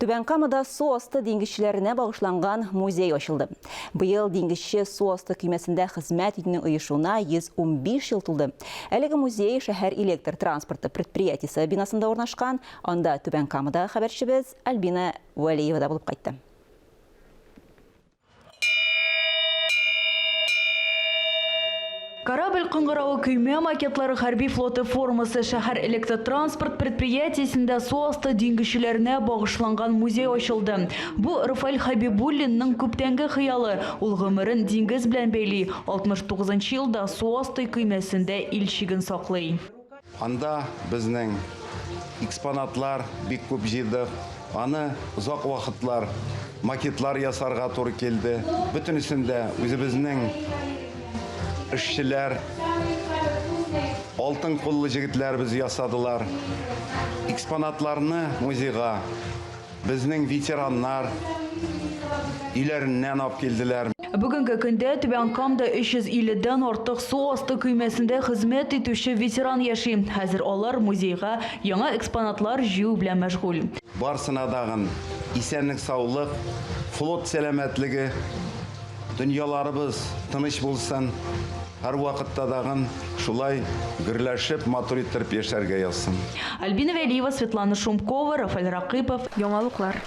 Түбән Камада су асты диңгезчеләренә багышланган музей ачылды. Быел диңгезче су асты көймәсендә хезмәт итүнең оешуына 115 ел тулды. Әлеге музей шәһәр электр транспорты предприятиесе бинасында урнашкан. Анда Түбән Камадагы хәбәрчебез Альбина Вәлиева да булып кайтты. Корабль кыңгыравы көймә макетлары хәрби флоты формасы шәһәр электротранспорт предприятиесендә су асты диңгезчеләренә багышланган музей ачылды. Бу Рафаэль Хәбибуллинның күптәнге хыялы. Ул гомерен диңгез белән бәйли. 69 нчы елда су асты көймәсендә ил чиген саклый. Анда безнең экспонатлар бик күп җыйдык. Аны озак вакытлар макетлар ясарга туры килде. Бөтенесен дә үзебезнең эшчеләр, алтын куллы җегетләребез ясадылар. Экспонатларны музейга Безнең ветераннар өйләреннән алып килделәр. Бүгенге көндә Түбән Камда 350 дән артык су асты көймәсендә хезмәт итүче ветеран яши. Хәзер алар музейга яңа экспонатлар җыю белән мәшгуль. Барсына дагын исәнлек-саулык, флот сәламәтлеге, дөньяларыбыз тыныч булсын, һәрвакытта дагын шулай гөрләшеп, матур иттереп яшәргә язсын. Альбина Вәлиева, Светлана Шумкова, Рафаль Ракыйпов. Яңалыклар.